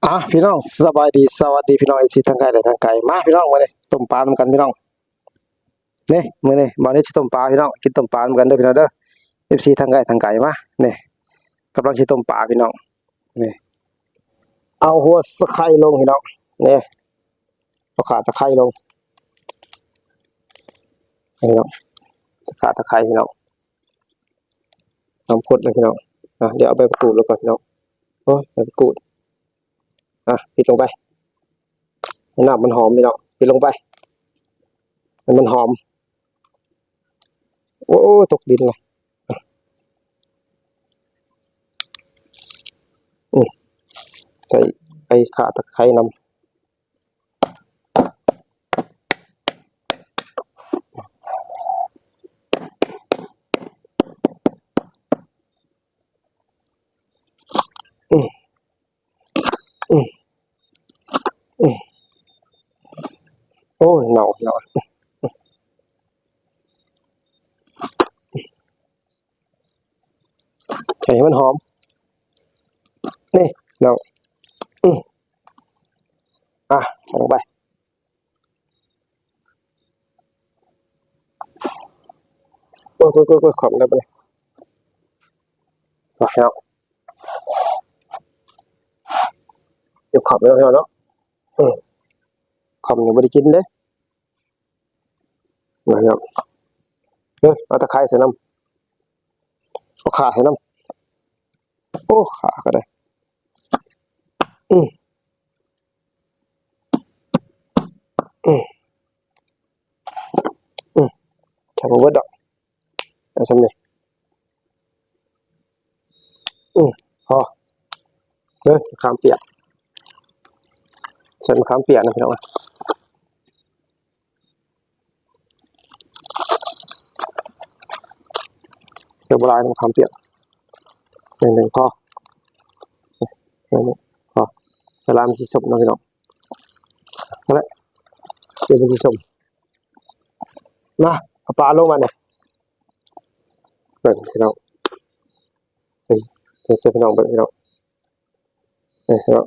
ອ່ະ ພີ່ນ້ອງ ສະບາຍດີ ສະຫວັດດີພີ່ນ້ອງ ເອັຟຊີ ທັງໃກ້ແລະທັງໄກ. ມາພີ່ນ້ອງ ມື້ນີ້ຕົ້ມປານຳກັນພີ່ນ້ອງ. ນີ້ ມື້ນີ້ບ່າວນິດຊິຕົ້ມປາພີ່ນ້ອງ ກິນຕົ້ມປານຳກັນເດີພີ່ນ້ອງເດີ ເອັຟຊີ ທັງໃກ້ທັງໄກ. ມາ ນີ້ ກຳລັງຊິຕົ້ມປາພີ່ນ້ອງ. ນີ້ ເອົາຫົວຕະໄຄລົງພີ່ນ້ອງ. ນີ້ ເອົາຂ່າຕະໄຄລົງພີ່ນ້ອງ ຂ່າຕະໄຄພີ່ນ້ອງ. ຫອມໂພດເລີຍພີ່ນ້ອງ. ອ່ະ ດຽວເອົາໃບມະກູດລົງກ່ອນພີ່ນ້ອງ. ໂອ້ຍ ໃບມະກູດ. ອ່ະ ປິດລົງໄປ ໃຫ້ນ້ຳມັນຫອມພີ່ນ້ອງ. ປິດລົງໄປ ໃຫ້ມັນຫອມ. ໂອ້ ຕົກດິນລະ. ອື ໃສ່ໄອ້ຂ່າຕະໄຄນຳ. ອື ອື ອື ໂອ້ຍ ເນົ່າ ເນົ່າ. ໃສ່ໃຫ້ມັນຫອມ ນີ້ນ້ອງ. ອື ອ່ະ ໃສ່ລົງໄປ. ໂອ້ຍ ໂອ້ຍ ໂອ້ຍ ໂອ້ຍ ຂອບໄດ້ປະນີ້. ມາແລ້ວ ເກັບຂອບໄດ້ແລ້ວເນາະ. ອື ຂອບນີ້ບໍ່ໄດ້ກິນເດ້. ມາແລ້ວ ເອີ ເອົາຕະໄຄໃສ່ນຳ ເອົາຂ່າໃສ່ນຳ. ໂອ້ ຂ່າກໍໄດ້. ອື ອື ອື ໃສ່ບໍ່ເບິດດອກ ໃສ່ສ່ຳນີ້. ອື ພໍເດີ ມະຂາມປຽກ ໃສ່ມະຂາມປຽກນຳພີ່ນ້ອງ. ໃສ່ບໍ່ຫຼາຍ ມະຂາມປຽກ ໜ້ອຍໜຶ່ງພໍ ໜ້ອຍໜຶ່ງພໍ. ໃສ່ຫຼາຍມັນຊິສົ້ມເນາະພີ່ນ້ອງ. ນັ້ນແຫຼະ ດຽວມັນຊິສົ້ມ. ມາ ເອົາປາລົງມານີ້ ເບິ່ງພີ່ນ້ອງ ເບິ່ງ ໃຫ້ພີ່ນ້ອງເບິ່ງພີ່ນ້ອງ. ເອີ ເນາະ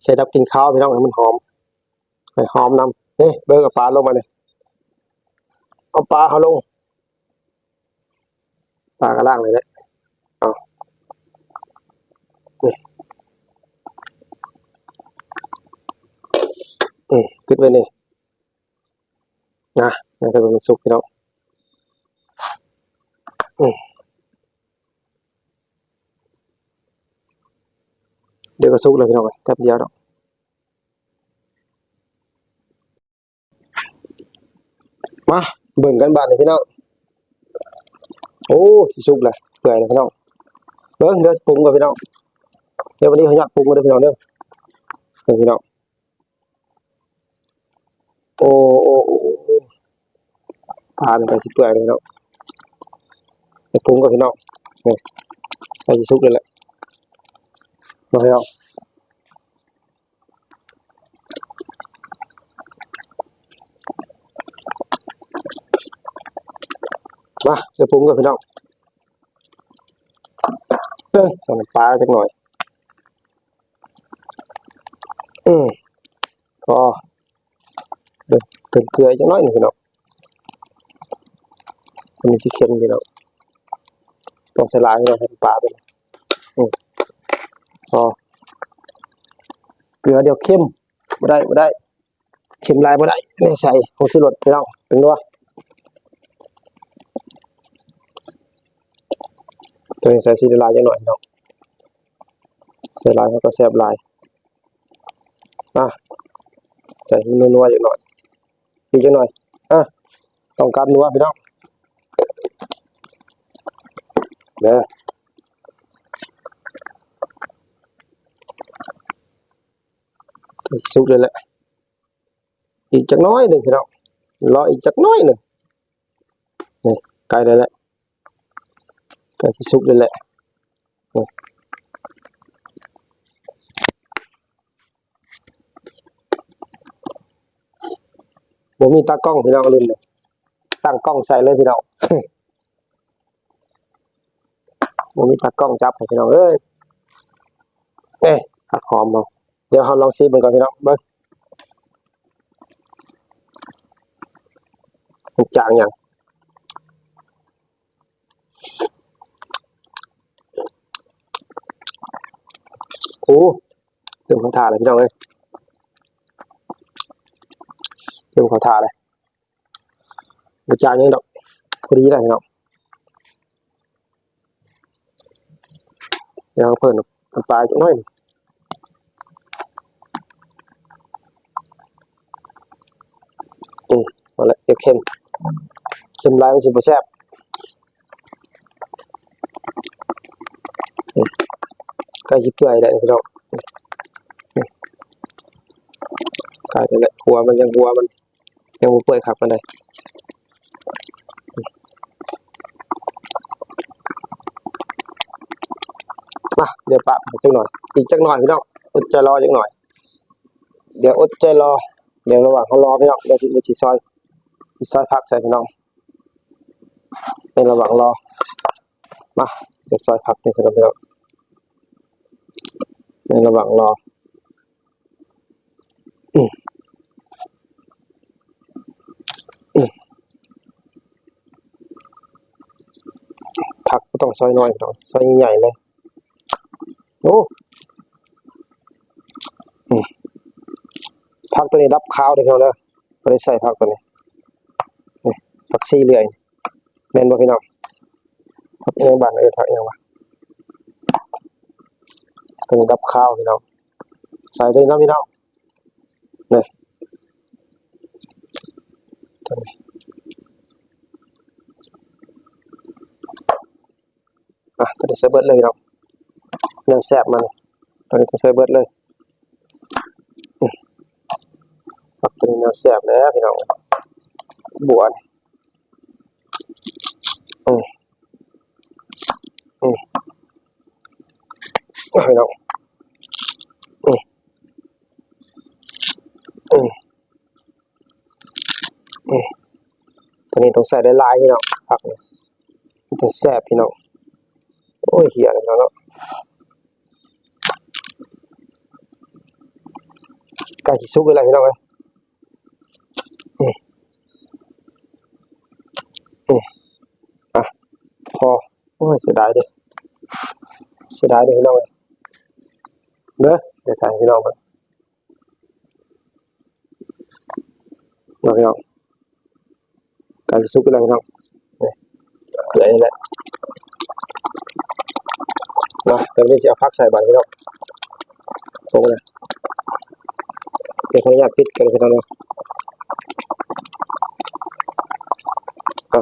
ໃສ່ດັບກິ່ນຄາວພີ່ນ້ອງ ໃຫ້ມັນຫອມ ໃຫ້ຫອມນຳ. ນີ້ ເບິ່ງ ເອົາປາລົງມານີ້ ເອົາປາເຮົາລົງ ປາກໍລ້າງໄດ້ແຫຼະ. ເອົາ ນີ້ ອື ຕິດໄວ້ນີ້ ນະ ໃຫ້ມັນສຸກພີ່ນ້ອງ. ອື ດຽວກໍສຸກແລ້ວພີ່ນ້ອງ ແປັບດຽວດອກ. ມາເບິ່ງກັນບາດນີ້ພີ່ນ້ອງ. ໂອ້ ຊິສຸກແລ້ວ ເປື່ອຍແລ້ວພີ່ນ້ອງ. ເບິ່ງເດີ ປຸງກ່ອນພີ່ນ້ອງ ດຽວວັນນີ້ເຮົາຍາດປຸງກ່ອນເດີພີ່ນ້ອງເດີ. ເບິ່ງພີ່ນ້ອງ ໂອ້ ໂອ້ ໂອ້ ໂອ້ ປານີ້ໃກ້ຊິເປື່ອຍແລ້ວພີ່ນ້ອງ. ໃຫ້ປຸງກ່ອນພີ່ນ້ອງ ນີ້ ໃກ້ຊິສຸກແລ້ວແຫຼະ. ມາພີ່ນ້ອງ ມາ ໃສ່ປຸງກ່ອນພີ່ນ້ອງ. ເອີ ໃສ່ນ້ຳປາຈັກໜ້ອຍ. ອື ພໍ ເຕີມເກືອອີກຈັກໜ້ອຍໜຶ່ງພີ່ນ້ອງ. ມັນຊິເຄັມພີ່ນ້ອງ ຕ້ອງໃສ່ຫຼາຍ ໃສ່ປາໄປ. ອື ພໍ ເກືອດຽວເຄັມ ບໍ່ໄດ້ ບໍ່ໄດ້ ເຄັມຫຼາຍບໍ່ໄດ້. ນີ້ໃສ່ຜົງຊູລົດພີ່ນ້ອງ ເປັນນົວ. ໂຕນີ້ໃສ່ສີຫຼາຍໆ ຈັກໜ້ອຍພີ່ນ້ອງ ໃສ່ຫຼາຍເຮົາກໍແຊບຫຼາຍ. ອ່ະ ໃສ່ໃຫ້ມັນນົວໆ ຈັກໜ້ອຍ ອີກຈັກໜ້ອຍ. ອ່ະ ຕ້ອງການນົວພີ່ນ້ອງເດີ. ສຸກແລ້ວແຫຼະ ອີກຈັກໜ້ອຍໜຶ່ງພີ່ນ້ອງ ລໍອີກຈັກໜ້ອຍໜຶ່ງ. ນີ້ ໃກ້ແລ້ວແຫຼະ ໃກ້ຊິສຸກແລ້ວແຫຼະ. ບໍ່ມີຕາກ້ອງພີ່ນ້ອງ ລຸ້ນນີ້ ຕັ້ງກ້ອງໃສ່ເລີຍພີ່ນ້ອງ. ບໍ່ມີຕາກ້ອງຈັບໃຫ້ພີ່ນ້ອງເອີຍ. ເອີ ຜັກຫອມເນາະ ດຽວເຮົາລອງຊີມເບິ່ງກ່ອນພີ່ນ້ອງ ເບິ່ງມັນຈາງຫຍັງ. ໂອ້ ເລີ່ມເຂົ້າທ່າແລ້ວພີ່ນ້ອງເອີຍ ເລີ່ມເຂົ້າທ່າແລ້ວ. ບໍ່ຈາງຫຍັງດອກ ພໍດີແລ້ວພີ່ນ້ອງ. ດຽວເພີ່ມນ້ຳປາຈັກໜ້ອຍໜຶ່ງ. ອືມ ພໍແລ້ວ ເຄັມ ເຄັມຫຼາຍມັນຊິບໍ່ແຊບ. ອືມ ໃກ້ຊິເປື່ອຍແລ້ວພີ່ນ້ອງ ໃກ້ແລ້ວ ຫົວມັນ ຍັງຫົວມັນ ຍັງບໍ່ເປື່ອຍຄັກປານໃດ. ມາ ດຽວປະໄປຈັກໜ້ອຍ ອີກຈັກໜ້ອຍພີ່ນ້ອງ ອົດໃຈລໍຈັກໜ້ອຍ ດຽວອົດໃຈລໍ. ດຽວລະຫວ່າງເຮົາລໍພີ່ນ້ອງ ດຽວຊິ ດຽວຊິຊອຍ ຊິຊອຍຜັກໃສ່ພີ່ນ້ອງ ໃນລະຫວ່າງລໍ. ມາ ດຽວຊອຍຜັກໃສ່ພີ່ນ້ອງ ໃນລະຫວ່າງລໍ. ອືມ ອືມ ຜັກບໍ່ຕ້ອງຊອຍນ້ອຍ ຕ້ອງຊອຍໃຫຍ່ໆເລີຍ. ໂອ້ ອືມ ຜັກໂຕນີ້ດັບຄາວເດີພີ່ນ້ອງເດີ ບໍ່ໄດ້ໃສ່ຜັກໂຕນີ້ ນີ້ ຜັກຊີເລື່ອຍ ແມ່ນບໍ່ພີ່ນ້ອງ? ຜັກອີຫຍັງບ້ານເອີ້ນຜັກອີຫຍັງວະ? ເປັນກັບຄາວພີ່ນ້ອງ ໃສ່ໂຕນີ້ເນາະພີ່ນ້ອງ ນີ້ ໂຕນີ້ ອ່ະ ໂຕນີ້ໃສ່ເບິດເລີຍພີ່ນ້ອງ ແນວແຊບມັນ ໂຕນີ້ຕ້ອງໃສ່ເບິດເລີຍ. ອືມ ຜັກໂຕນີ້ແນວແຊບແລ້ວພີ່ນ້ອງ ບົວນີ້ ອືມ ອືມ ອ່ະ ພີ່ນ້ອງ ອືມ ອືມ ອືມ ໂຕນີ້ຕ້ອງໃສ່ຫຼາຍໆ ພີ່ນ້ອງ ຜັກນີ້ ມັນຈັ່ງແຊບພີ່ນ້ອງ. ໂອ້ຍ ເຫຍແລ້ວພີ່ນ້ອງເນາະ ໃກ້ຊິສຸກແລ້ວພີ່ນ້ອງເອີຍ. ອືມ ອືມ ອ່ະ ພໍ ໂອ້ຍ ເສຍດາຍເດ້ ເສຍດາຍເດ້ພີ່ນ້ອງເອີຍ ເດີ ດຽວຖ່າຍໃຫ້ພີ່ນ້ອງເບິ່ງ ເນາະພີ່ນ້ອງ ໃກ້ຊິສຸກແລ້ວພີ່ນ້ອງ ນີ້ ເກືອນີ້ແຫຼະ ມາ ດຽວນີ້ຊິເອົາຜັກໃສ່ບາດນີ້ພີ່ນ້ອງ ໂອ້ຍ ດຽວຂໍອະນຸຍາດປິດກ່ອນພີ່ນ້ອງເດີ ອ່ະ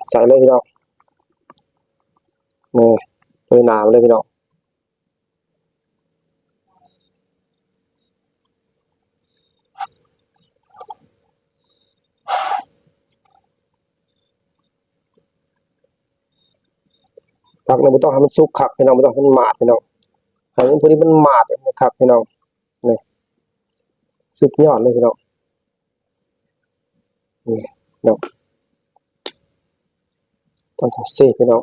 ໃສ່ເລີຍພີ່ນ້ອງ ນີ້ ໂລຍໜ້າມາເລີຍພີ່ນ້ອງ. ຜັກນີ້ບໍ່ຕ້ອງໃຫ້ມັນສຸກຄັກພີ່ນ້ອງ ບໍ່ຕ້ອງໃຫ້ມັນໝາດພີ່ນ້ອງ ໃຫ້ມັນພໍດີ ມັນໝາດຄັກພີ່ນ້ອງ ນີ້ ສຸດຍອດເລີຍພີ່ນ້ອງ. ນີ້ເນາະ ຕ້ອງຈັ່ງຊີ້ພີ່ນ້ອງ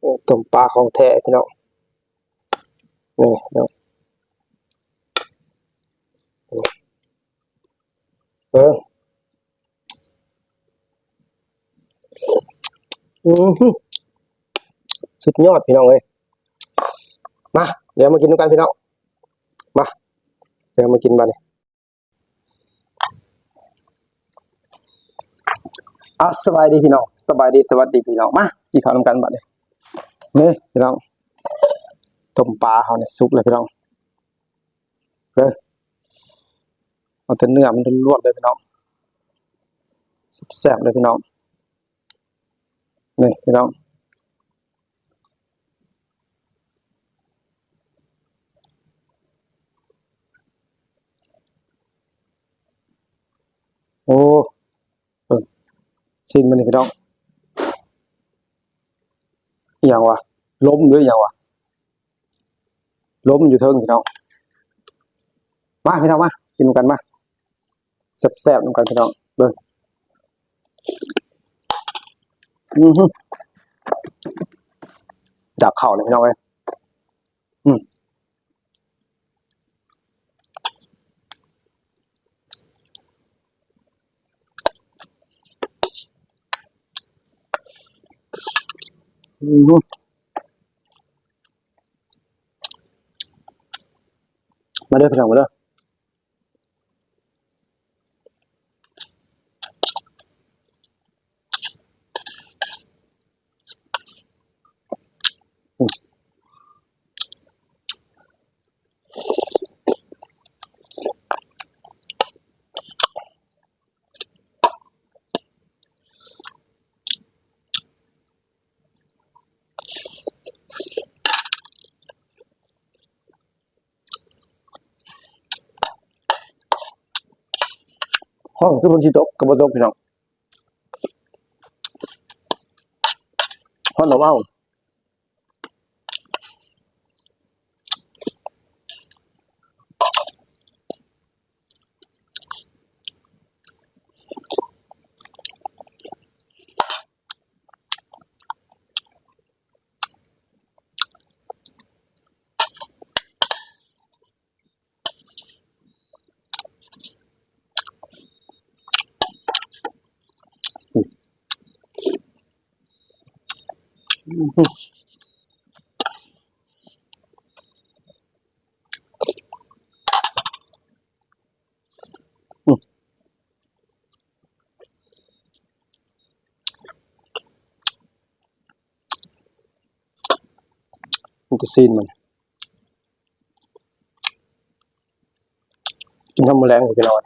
ໂອ້ ຕົ້ມປາຂອງແທ້ພີ່ນ້ອງ ນີ້ເນາະ ເບິ່ງ ອືມ ສຸດຍອດພີ່ນ້ອງເອີຍ ມາ ດຽວມາກິນນຳກັນພີ່ນ້ອງ ມາ ດຽວມາກິນບາດນີ້. ອ່ະ ສະບາຍດີພີ່ນ້ອງ ສະບາຍດີ ສະຫວັດດີພີ່ນ້ອງ ມາກິນເຂົ້ານຳກັນບາດນີ້ ນີ້ພີ່ນ້ອງ ຕົ້ມປາເຮົານີ້ສຸກແລ້ວພີ່ນ້ອງ ເບິ່ງ ເອົາແຕ່ເນື້ອມັນລ້ວນໆເລີຍພີ່ນ້ອງ ແຊບໆເລີຍພີ່ນ້ອງ ນີ້ພີ່ນ້ອງ ໂອ້ ເບິ່ງຊີ້ນມັນນີ້ພີ່ນ້ອງ ອີຫຍັງວະ ລົມຫຼືອີຫຍັງວະ ລົມຢູ່ເທິງພີ່ນ້ອງ ມາພີ່ນ້ອງມາ ກິນນຳກັນມາ ແຊບໆນຳກັນພີ່ນ້ອງ ເບິ່ງ ອືຫື ຈາກເຂົ້ານີ້ພີ່ນ້ອງເອີຍ. ອືມ ອືມ ມາເດີພີ່ນ້ອງ ມາເດີ. ຮ້ອນຄືຝົນຊິຕົກ ກໍບໍ່ຕົກພີ່ນ້ອງ ຮ້ອນອົບອ້າວ. ມີແຕ່ຊີ້ນມັນ ກິນຍາມມື້ແລງ ພີ່ນ້ອງ.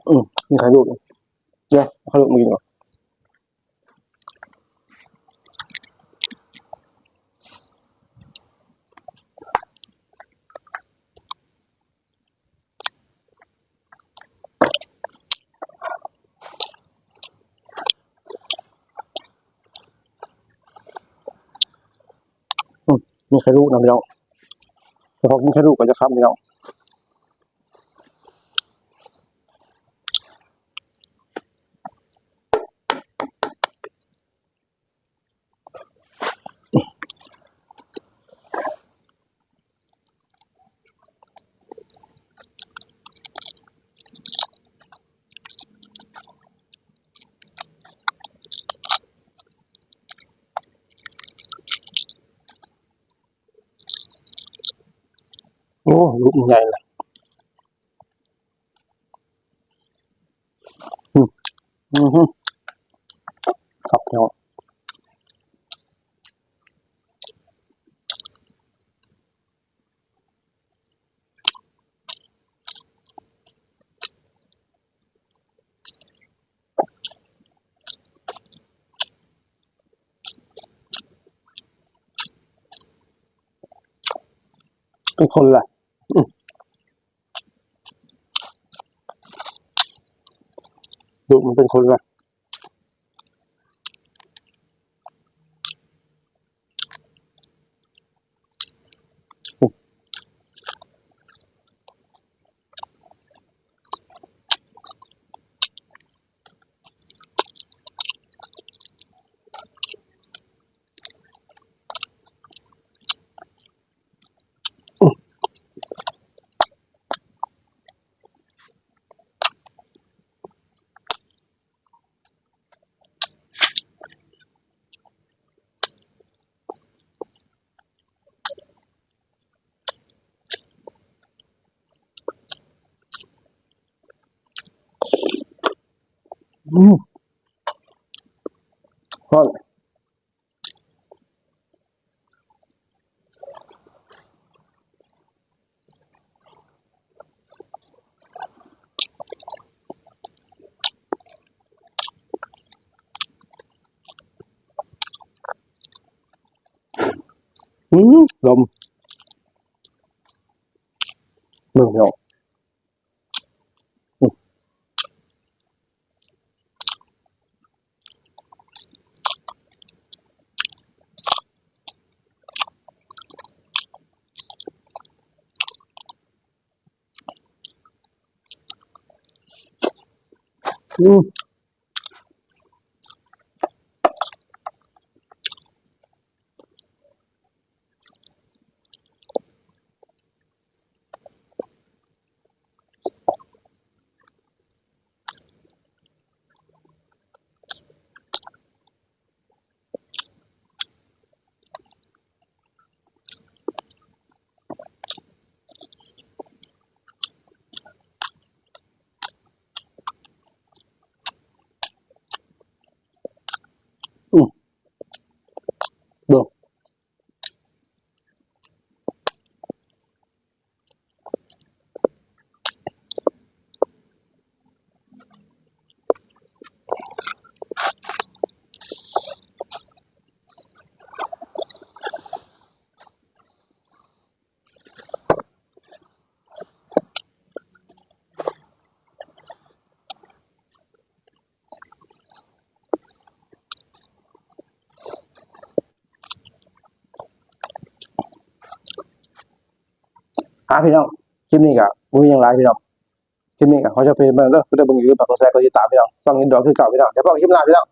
ອືມ ມີໄຂ່ລູກ ເດີ ເອົາໄຂ່ລູກມາກິນກ່ອນ. ອືມ ມີໄຂ່ລູກນຳພີ່ນ້ອງ ແຕ່ພໍກິນໄຂ່ລູກກໍຈະຄ່ຳພີ່ນ້ອງ. ໂອ້ ລູກມັນໃຫຍ່ລະ. ອືມ ອືຮຶ ຄັກເນາະ. ເປັນຄົນລະ ອືມ ລູກມັນເປັນຄົນລະ. ອືມ ຮ້ອນ. ອືມ ລົມ ເບິ່ງພີ່ນ້ອງ ອືມ ອືມ. ອືມ ເບິ່ງ ອ່າ ພີ່ນ້ອງ ຄລິບນີ້ກະບໍ່ມີຫຍັງຫຼາຍພີ່ນ້ອງ ຄລິບນີ້ກະຂໍຈົບພຽງເທົ່ານີ້ເດີ ເດີ ເບິ່ງຢ່າລືມກົດໄລ ກົດຕິດຕາມພີ່ນ້ອງ ຊ່ອງອິນດອ ຄືເກົ່າພີ່ນ້ອງ ດຽວພໍ້ກັນຄລິບໜ້າພີ່ນ້ອງ.